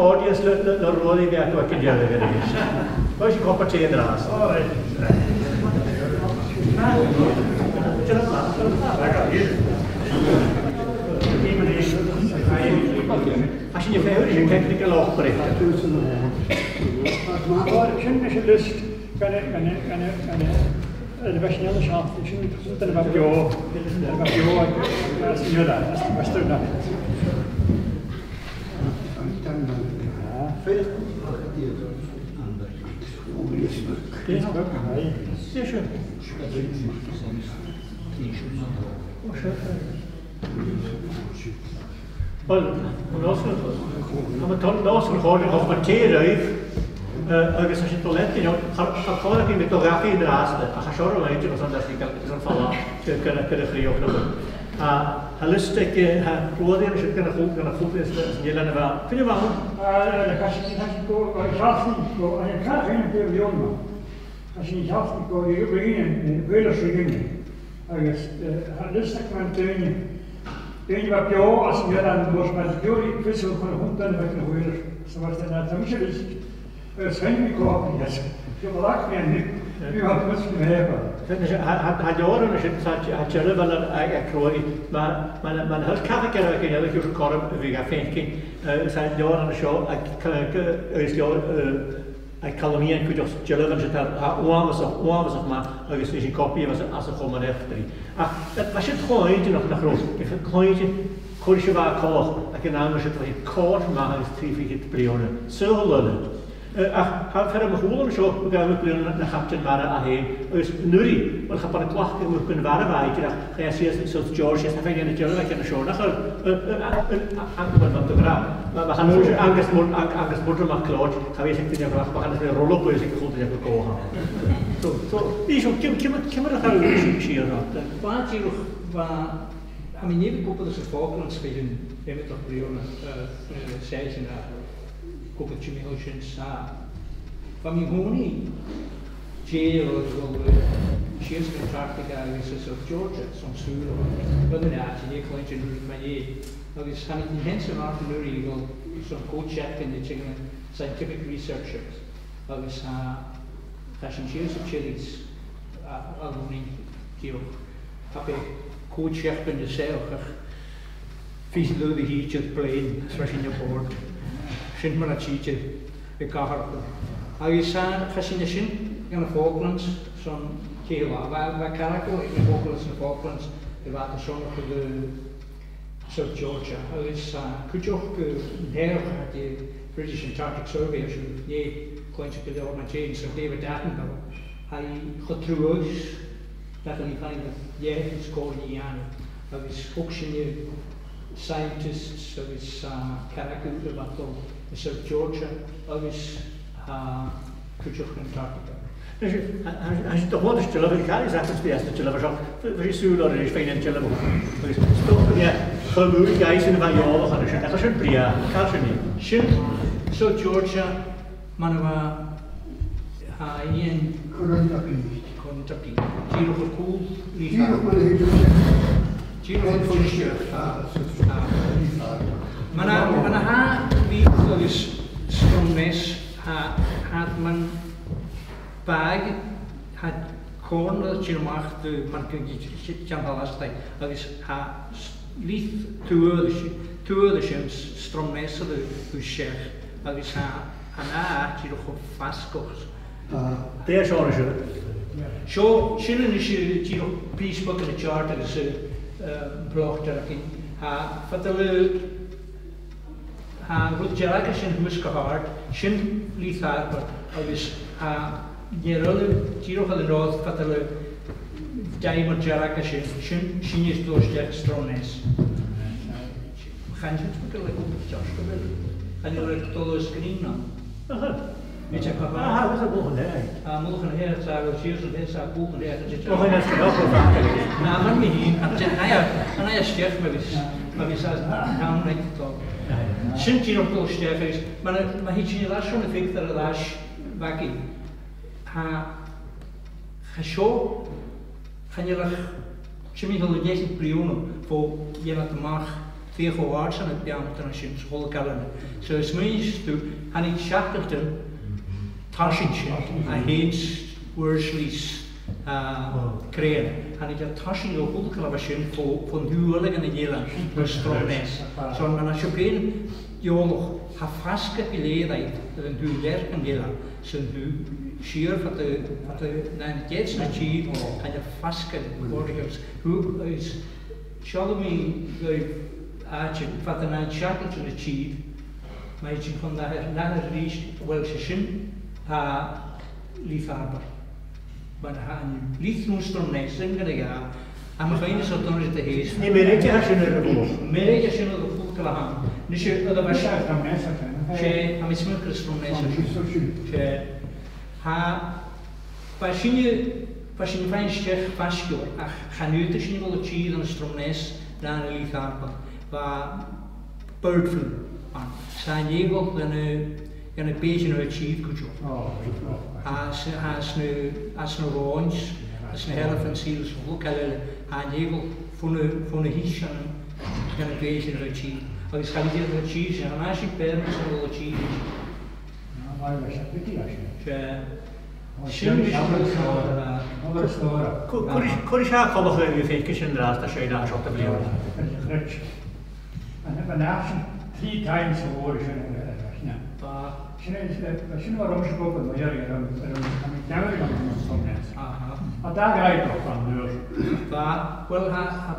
audience le, le, le Ruairidh a bhith aca aig an deireadh a-rithist. Gheibh sibh cupa tì an-dràsta. All right. Tha sinn a' feitheamh ris an technical operator. Sin a-nis an list. Gun a, gun a, gun a, gun a, a bheil sinn a' sealltainn sin, sin dè bha beò, dè bha beò aig, eh, sinn a' sealltainn, as an Western Night. Ah. Facebook, aye. Yes, sir. Oh, sure. Uill, an uair sin, tha mi a' dol an uair sin a chomhairle, tha mi a' tadhal, eh, agus tha sinn a' dol leat, you know, cha, cha chòir a bhith mi do ghafa an-dràsta, ach tha seo ro làidir airson dà sgeul, airson falbh, gu, gu, gu a' chrìoch no. Tha, tha liosta aig, eh, tha Ruairidh an sin gun a' chù-, gun a' chùbaidh is, is an eilean a bha. Cuin a bha e? Ah, eh, tha sinn, tha sinn gu, eh, seachdain gu, eh, càit an do bha e? Tha sinn seachdain gu, eh, Gaeilge, eh, Gaeilge. Agus, eh, tha liosta aig an daoine, daoine a bha beò anns an eilean, mar, mar a bha iad a' feuchainn chun a h-ionnsachadh a bhith na h-uile, so mar sin, tha mise a' liosta. Agus chan eil mi còmhla riutha. Gu bheil ach mi an-diugh, bha mi a' cosg na h-èibhean. Sin, sin, tha, tha, tha leabhar an sin, tha, tha dealbh ann air, air, air cruaidh. Ma, ma, ma tha càch aig duine eile, tha e comasach a bhith ga faicinn, eh, is tha leabhar an seo, aig, aig, aig, aig, eh, aig Calum Iain cuideachd, dealbh an sin, tha, tha uabhasach, uabhasach math, agus bha sin copaidh às, às a' Chomann Eachdraidh. Ach, eh, bha sin cho inntinneach, nach robh, bha sin cho inntinneach, cò ris a bha e coltach, aig an àm sin, bha e còrr math agus trì fichead bliadhna. Saoghal eile. Eh, ach tha fear a bha a' chùl an seo, bha e gu math bliadhna na, na chaptaen-mara e fhèin, agus an-uiridh, uill, cha b' ann a' chlach gu math gun bharail e, ach chaidh e sìos, sìos Georgia, 's tha feadhainn eile dealbh aige an seo, nach eil, eh, eh, eh, eh, eh, Angus Mur-, Ang-, Angus Murdo MacLeòid, cha bhi e aig duine eile, ach bha e ann an rolla buidhe aig a h-uile duine aig a' chòmhradh. So, so, nì seo, ciamar, ciamar, ciamar a chaidh sibh sìos an-dràsta? Bha, dìreach, bha, tha mi air a bhith ag obair anns a' Falklands bho chionn iomadach bliadhna, eh, eh, seisean a, ag obair timcheall sin 's a, bha mi an-còmhnaidh dèidheil a dhol, eh, sìos gu Antarctica agus anns a' Georgia, son sùil, bha mi an àite, nì cluinntinn rud mar sin. Agus thàinig mi fhìn 's an Martin Murray a dhol son còig seachdainean a' tighinn, scientific researchers. Agus, ah, chaidh sinn sìos a Chili's, ah, a Lunnainn, dìreach. Tha e còig seachdainean an seo, ach fichead uair a thìde air plane, is bha sinn aboard. Sin mar a thìde e gu h-àrd. Agus, ah, chaidh sinn an sin gu na Falklands, son ceithir latha. Bha, bha cargo aig na Falklands, na Falklands, a bha a' tighinn a-mach à South Georgia, agus, ah, cuideachd, eh, an t-earbsa de British Antarctic Survey, a sin, nì cluinntinn gu leòr mu dheidhinn, Sir David Attenborough, tha e cho truagh, nach eil e a' faighinn a dh'fhaicinn 's cò ris a bha e, agus thog sinne scientists agus, ah, cargo a bha a' dol a South Georgia agus, ah, cuideachd Antarctica. Is, a, a, is do chunnaic sibh dealbh, càit an do chunnaic sibh an dealbh seo, bha, bha sibh sùil air a bhith a' faighinn an dealbh. Agus, is dòcha, yeah, chuir mi gu h-àraidh sin a bha eòlach air sin, ach tha sin brèagha, càit an sin? Sin, so Georgia, mar a bha, tha Iain Corn Duffy. Corn Duffy. Dìreach air cùl Leith Harbor. Dìreach mar a thuirt sibh. Dìreach air cùl Leith Harbor. Ah, so, ah. Mar a, mar a tha Leith agus Stromness, tha, tha iad mar bhàgh, tha corn a' tighinn a-mach de, mar gu, gu, gu, ceann a' bhàgh, agus tha s-, Leith tuath, tuath an sin, s-, Stromness a' dol, dol seach, agus tha, tha an ath àite dìreach cho fasgach. Ah. Dè seo a-nis? Seo, sin a-nis, eh, dìreach pìos beag den chart agus, eh, eh, an plot air a' chinn. Tha, fada le Tha rud dearg an sin shuas gu h-àrd, sin Leith Harbor, agus tha an ear eile, dìreach air an òr fada le diamond dearg an sin, sin, sin a' dol a-steach Stromness. Chan eil fhios agam gu bheil e gu deas gu bheil. Chan eil e a' dol a sgrìobhadh. Aha. Bidh e gu math. Aha, bidh e a' dol a-nis. Ah, a' dol a-nis, tha, bidh e a' dol a-nis, bidh e a' dol a-nis. Bidh e a' dol a-nis. Na, mar mi fhìn, ach tha e, tha e a-steach, ma bhios, ma bhios e, tha e a' dol. Sin dìreach a' dol a-steach, agus ma, ma thèid sinn air ais chun na picture air ais, bha e, tha, tha seo, chan eil ach timcheall air deichead bliadhna bho dh'fhan iad a-mach fìor chòir san beanntan an sin, sa h-uile gàirdean. So, smaoinich thu, thàinig seachdainean tarsainn sin, a' tighinn suas Worsley's, ah, crèadh. Thàinig iad tarsainn a h-uile càil a bha sin fo, fon taobh eile dhen eilean, bho Stromness. So, mar a tha sibh fhèin eòlach, tha fasgadh gu lèir air an taobh leth dhen eilean. San taobh siar fada, fada na, na geats na tìr, chan eil fasgadh mòr air. Thu, is, seallaidh mi dhuibh àite fada na seachdainean na tìr, ma thèid sinn chun an làthair, làthair a-rithist, uill, 's e sin, tha Leith Harbor. Mar a tha an Leith no Stromness, sin gun a dhà, Tha mi a' smaoineachadh gu bheil e dona de thaste. Nì Meirg a tha sin air a' bhùth. Meirg a tha sin air a' bhùth gu làithean. Nise, a bheil sin? Stromness a th' ann. 'S e, tha mi a' smaoineachadh gu bheil Stromness a tha sin. 'S e. Tha, bha sinne, bha sinne a' faighinn a-steach fasgadh, ach chan fhaodadh sinne a dhol a tìr ann an Stromness no ann an Leith Harbor. Bha bird flu ann. 'S tha an t-eagal dhan a, dhan a' bhèicean a' tìr cuideachd. Ò, right, ò, right. Às, às na, às na ròin, às na h-elephant seals, a h-uile càil eile. An eagal fon a, fon a thig sinn, gun a' gleidheadh sinn a' tìr. Agus cha bhi iad a' tìr sin, chan eil sinn bearnach san a' tìr. Ná, mar a bha seo, bha seo. Seo. Ó, sin seo, seo, seo, seo. Cuir, cuir, cuir seo coltach ri bhith a' faicinn sin an-dràsta, seo, ná, seo, a' bhliadhna. An, an, an, three times the war sin, eh, eh, eh, Bha. Sin, eh, sin mar a bha seo gu math, eh, eh, eh, eh, eh, eh, eh, eh, eh, Aha. A dà ghraidh bho fan nuair. Bha, well, tha, tha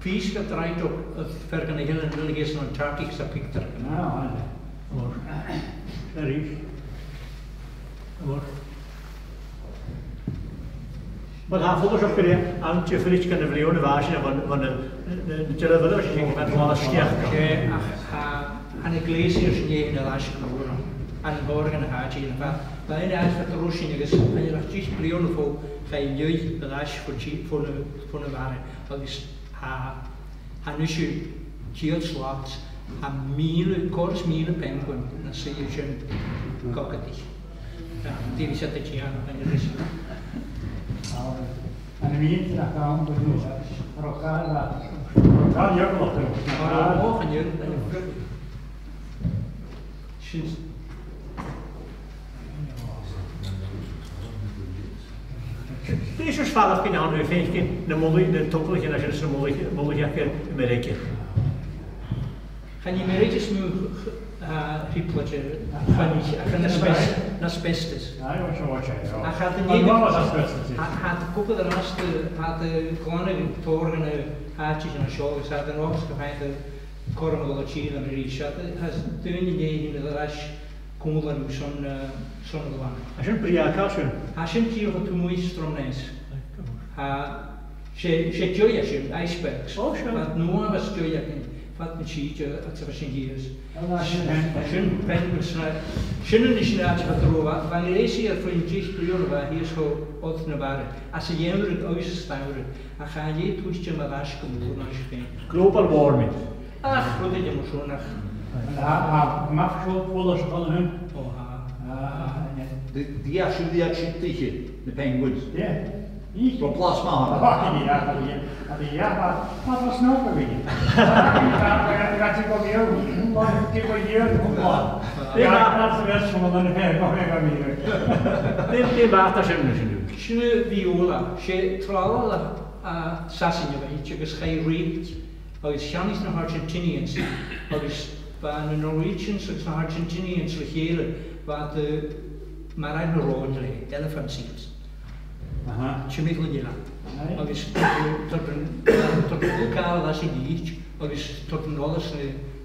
pìos gu draidhte, eh, fear dhen a h-uile, an uile gheas an Antarctic sa picture. Ah, aye. Or. Very. Or. Well, tha focus up here, an tè fhillte gun a' bhliadhna a bha sin, bhon, bhon, na, na, na dealbhan a bha sin, bhon a' sgeach. Ach, tha, tha na glaciers sin a' dèanamh air ais gu mòr, an tòrr dhen a tha sin, bha, bha aon àite fad an robh sin agus chan eil ach deich bliadhna bho, chaidh an leth air ais fo, fo na, fo na mara, agus tha, tha a-nis ceud slat, tha mìle, còrr is mìle penguin na suidhe sin gu gadaich. Tha, dè bhios iad a' dèanamh, chan eil fhios. An e mìle nach ann gu nùs, ro chàil, ro chàil eagalach, ro chàil. Ro chàil, chan eil, chan eil. Sin. Dè seòrsa falach a bh' ann, a bhith a' faicinn na mulaich, na togalaichean a tha sin, na mulaich, mulaich aig a' Mheiricean? Chan e Meiriceas mu, ah, thrioblaidean, chan e, ach an asbes-, an asbestos. Aye, watch, watch, aye, oh. Ach tha iad an-diugh, tha, tha iad a' cumail an-dràsta, tha iad a' glanadh tòrr dhen an àite sin an seo, agus tha iad an dòchas gum faigh iad cothrom a dhol a tìr a-rithist. Tha, tha daoine an-diugh a' dol air ais còmhla riutha son, eh, son a' ghlanadh. Tha sin brèagha, tha sin. Tha sin dìreach a' tuiteam a-muigh Stromness. Aye, go math. Tha, 's e, 's e deigh a tha sin, icebergs. Ò, sure. Fad nuadh a bhios deigh againn, fad na tìde, a tha sin shìos. Sin, sin penguins na, sin a-nis an àite fad an robh, bha, bha an glacier fad deich bliadhna a bha shìos cho fad na mara, anns a' gheamhradh agus san t-samhradh, ach tha e a' tuiteam air ais gu mòr an-seo fhèin. Global warming. Ach, rudeigin mar sin, ach. Tha, tha, mach seo, bhuail seo, bhuail seo. Ò, tha. Ah, yeah. Dè, dè tha siud, dè tha siud a' tuiteam, na penguins? Yeah. Bho blas math. Oh, yeah, yeah, yeah, yeah, but, but that's not the way. That's a good year. One, two good year, one. Yeah, that's the best one, and hey, go ahead, go ahead. Dè, dè am bàta sin, sin? Sin a' bhiola, 's e trealaidh, a, Sasainn a bh' innte agus chaidh a ruith, agus cheannaich na h-Argentinians, agus bha na Norwegians agus na h-Argentinians le chèile, bha iad, eh, marbhadh na ròin le, elephant seals. Aha. Timcheall an eilein. Aye. Agus tuirt, tuirt, tuirt, tuirt an, tuirt an luchd-càil às an dìg, agus tuirt an ola às na,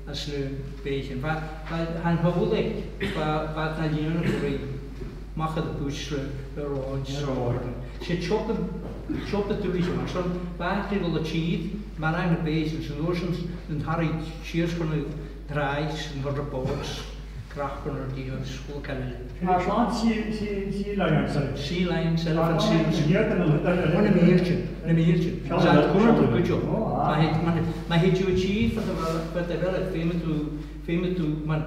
às na beathaichean. Bha, bha, tha an t-àm aig, bha, bha iad na lìonadh gu ruige. Mach air a' bhus le, le ròin. Le ròin. 'S e teopa, teopa duilich a bh' ann. Son, bha iad a' dol a tìr, marbhadh na beathaichean, 's an uair sin, an tarraing sìos chun na tràigh, 's an toirt a' bhòrd, crapan air dìreadh, 's a h-uile càil eile. Mar sin, sea, sea, sea lions, sorry. Sea lions, elephant seals. Mar sin, na mìltean, na mìltean. Seall, seall, seall. Cuideachd. Ò, ah. Ma thèid, ma, ma thèid thu a tìr, fad a bheil, fad a bheil, feumaidh tu, feumaidh tu, mar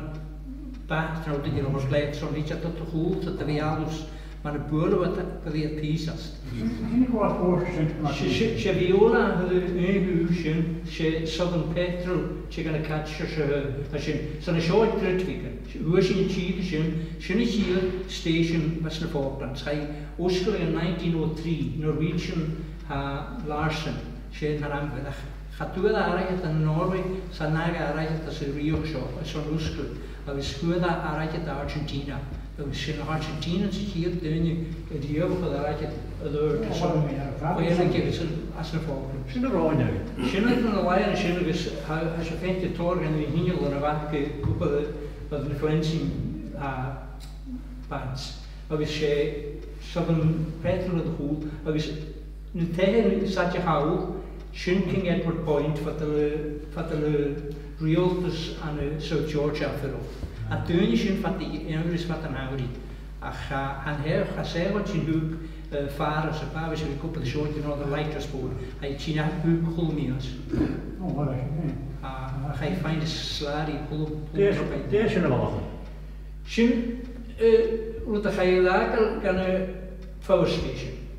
Bha, tha rud a dh'fheumas leat, son bhiodh iad a' dol a chùl, tha iad a' feitheamh mar a b' urrainn dhaibh, bha iad pìos às. Sin, sin an còrr fhòir sin, mar sin. 'S e, 's e, 's e bhiola a th' ann an sin, 's e Southern Petrel, tè dha na cait seo, a sin. Son an seo aig Grytviken, fhuair sinn an tìr sin, sin a' chiad station anns na Falklands. Chaidh fosgladh ann an nineteen oh three, Norwegian, ah, Larsen, 's e an t-ainm a bh' air. Cha d' fhuair e airgead à Norway, 's cha d' fhuair e airgead às an rìoghachd seo, airson fhosgladh, agus fhuair e airgead à Argentina, agus 's e na h-Argentinians a' chiad daoine a-riamh a chuir airgead air adhart airson Gàidhlig agus às na Falklands. Sin an rud a th' ann. Sin an rud a th' ann agus tha, tha sibh a' faicinn tòrr dhen a' mhìneachadh a bh' aca, cúpla de na Feansaich, ah, bands. Agus 's e Southern Petrel a chuala, agus na taighean a tha a' call, sin King Edward Point, far a bheil, far a bheil riaghaltas an, eh, South Georgia a' fuireach. An duine sin fad a' gheamhraidh is fad an t-samhraidh. Ach, ah, an t-each, tha seo a' tighinn thuca, eh, far às a' bhàta, bhiodh sibh a' cur cùpla de sheòid ann an lighter spool, a' tighinn thuca a h-uile mìos. Ò, mar sin, eh. Ah, ach tha e fine is slàraidh a h-uile, a h-uile tropaichean. Dè, dè sin a bh' ann? Sin, eh, rud a chaidh a laghail dhan, eh, power station.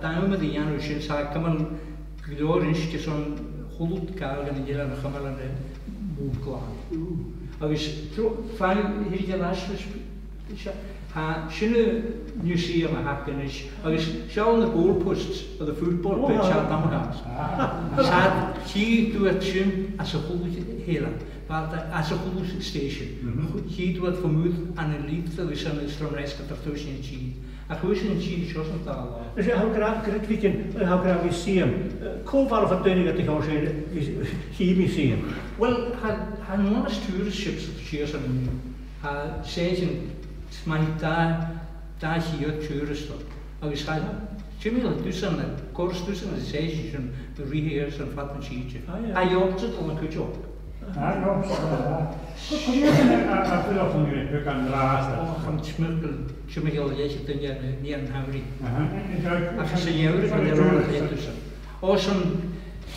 tha, tha àm air a dhèanamh sin, 's tha cumail gu leòr innte airson a h-uile càil dhen eilean a chumail ann am mòd glan. Agus tro-, far an tèid a-nis, tha sin an museum a th' againn a-nis, agus seall na goalposts air a' football pitch, tha iad a-muigh ann. 'S tha, chì thu iad sin às a h-uile h-eilean, bha iad às a h-uile station. Chì thu iad bho mhuir an Life agus an Stromness gu bheil iad a' tighinn a-nìos. Ach chuir sinn an tìr seo san dà latha. Is e, tha thu ag ràdh Great Viking, tha thu ag ràdh museum. Cò bhalaich a tha daoine a' dol a chì museum? Well, tha, tha an aon tourist ships a' tighinn an-diugh. Tha seisean, 's math dà, dà cheud tourist ann. Agus tha timcheall air dusan, air còrr is dusan de seisean sin a' ruith airson fad na tìde. Aye, aye. Tha iad a' dol an cuideachd. Ah, no, so, uh, so, so, yeah, uh, uh, uh, put up on your book and last. Oh, chan eil timcheall, timcheall air leth duine air neo an t-samhradh. Uh-huh. Ach 's e an geamhradh a th' ann an tourist. Oh, son,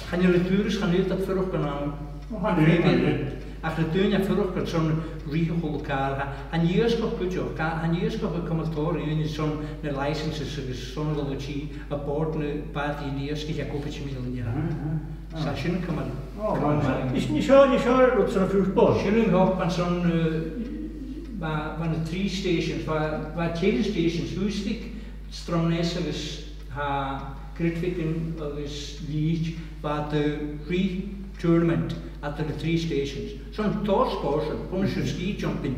chan eil tourist, chan eil iad a' fuireach ann. Oh, chan eil, chan eil. Ach na daoine a' fuireach ann son ruith a h-uile càil. Tha, tha an iasgach cuideachd, tha, tha an iasgach a' cumail tòrr dhaoine son na licenses agus son a dhol a tìr, a' bòrd na bàtaichean iasgaich a' cobhairt timcheall an eilein. Uh-huh. 'S tha sin a' cumail. Oh, cumail right. Is nì seo, nì seo rud son a' football. Sin an cup ann son, eh, bha, bha na trì stations, bha, bha ceithir stations, Uisdeach, Stromness agus tha Great Viking agus Laois, bha iad a' ruith tournament eadar na trì stations. Son tòrr spòrs, bha na ski jumping,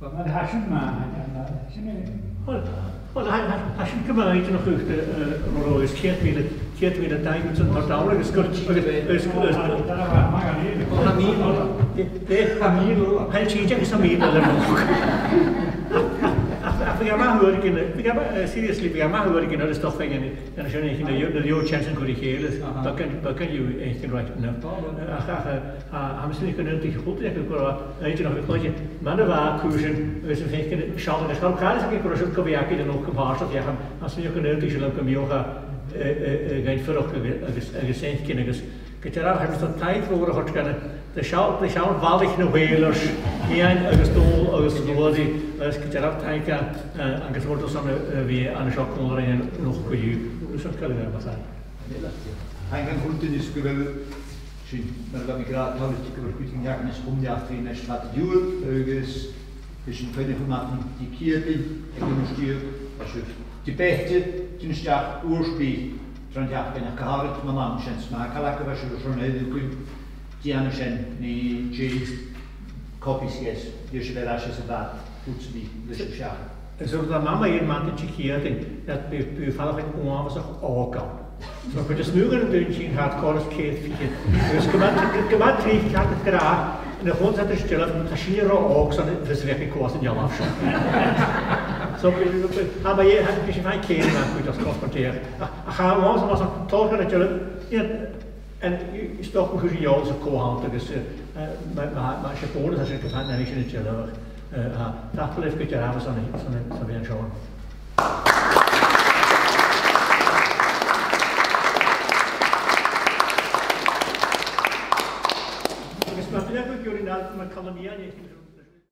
Well, mar a tha sin, ma-, sin e. Well, well, tha, tha, tha sin gu math inntinneach, eh, eh, Mòrag, agus ceud mìle, ceud mìle taing dhut airson toirt amhairc, agus gur, agus, agus, agus, Tha mi, tha mi, tha mi, agus tha mi. Ach, ach, ach, bhiodh e math uaireigin, bhiodh e math, eh, seriously, bhiodh e math uaireigin, agus dòcha, fhèin, an sin, na leò, na leò chance a chur ri chèile, Aha. beagan, beagan dhiubh, eh, chun right, no. Ach, ach, eh, A, tha mi a' smaoineachadh gun aontaich a' chultair aca gu robh, a, idir a' cluiche, mar a bha cùisean agus am faicinn sealladh, agus cha robh càil a dh'fhios aca gu robh siud gu bhith aca an uair sin, tha mi a' smaoineachadh gun aontaich sibh leam gu mòr, a, a, a, a, gun fhaireachdainn agus, agus, agus faicinn agus gu dearbh, tha mi a' smaoineachadh taing mhòr a thoirt gun, de sheal, de sheal bhalaich na h-uile, Iain agus Dòmhnall agus Ruairidh, agus gu dearbh taing, a, agus bhon uair sin a, a bhith an seo còmhla rinn an-diugh. Agus an cailleadh a-mach. Tha an cuid a tha seo gu bheil sin, mar a bha mi ag ràdh, toilichte gu bheil cuid de na h-eachdraidhean is a' chuimhne aca fhèin a-nis fada dhiubh, agus bidh sinn a' coinneachadh math ri Diciadain aig aon uair deug, tha sibh gu bhith a' tighinn a-steach uair sam bith tron t-seachdain, ach gu h-àraid mun àm sin, 's ma tha càil agaibh, tha sibh airson a dhèanamh sin, nì sibh copaidh dheth, gheibh sibh e air ais às a' bhad, thusa bhith leis an t-seachdain. Is nuair a tha Mamaidh air madainn Diciadain, iad bidh, bidh fàileadh uabhasach òg ann. So, chuir e smaoineachadh air an duine sin, tha e còrr is ceud fichead. Agus gu math, gu math tric, tha e ag ràdh, na chunsan a tha seo, tha sinne ro òg son fios a bhith aig cùl an dealbh seo. So, bidh, bidh, tha mi, tha, bidh sinn a' faighinn ceum a-mach cuideachd os cionn deireadh. Ach, ach tha e uabhasach, uabhasach toilichte, you know, Agus is dòcha gu bheil sibh eòlach air co-cheangailte agus, eh, eh, ma, ma, ma 's e bònas a tha sibh a' faighinn an sin a' dèanamh, eh, tha, tapadh leibh gu dearbh airson, airson, airson a bhith an seo. Agus ma bhiodh gu dearbh, ma Calum Iain,